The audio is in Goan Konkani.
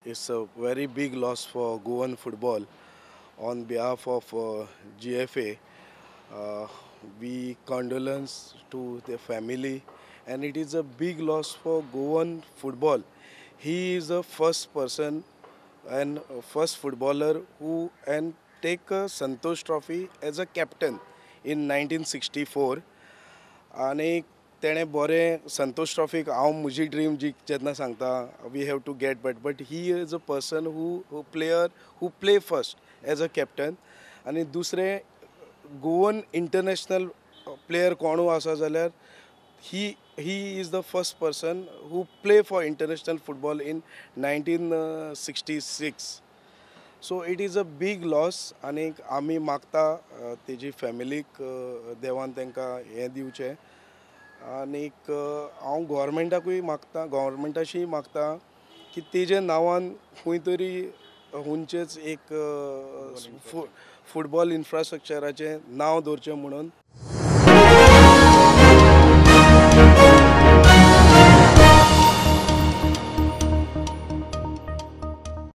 It's a very big loss for Goan football. On behalf of GFA, we condolence to the family, and it is a big loss for Goan football. He is the first person and first footballer who and take a Santosh Trophy as a captain in 1964. आनी तेणें बरें संतोष ट्रॉफीक हांव म्हजी ड्रीम जी जेन्ना सांगता we have to get, but he is a person who player who play first as a captain. आनी दुसरें गोवन इंटरनॅशनल प्लेयर कोणू आसा जाल्यार he is the first person who play for international football in 1966. So it is a big loss. आनीक आमी मागता तेजी फॅमिलीक देवान तांकां हें दिवचें. आनीक हांव गोवोरमेंटाकूय मागता, गोवोरमेंटाशीय मागता की तेजे नांवान खंय तरी हुंचेच एक फुटबॉल इन्फ्रास्ट्रक्चराचें नांव दवरचें म्हणून.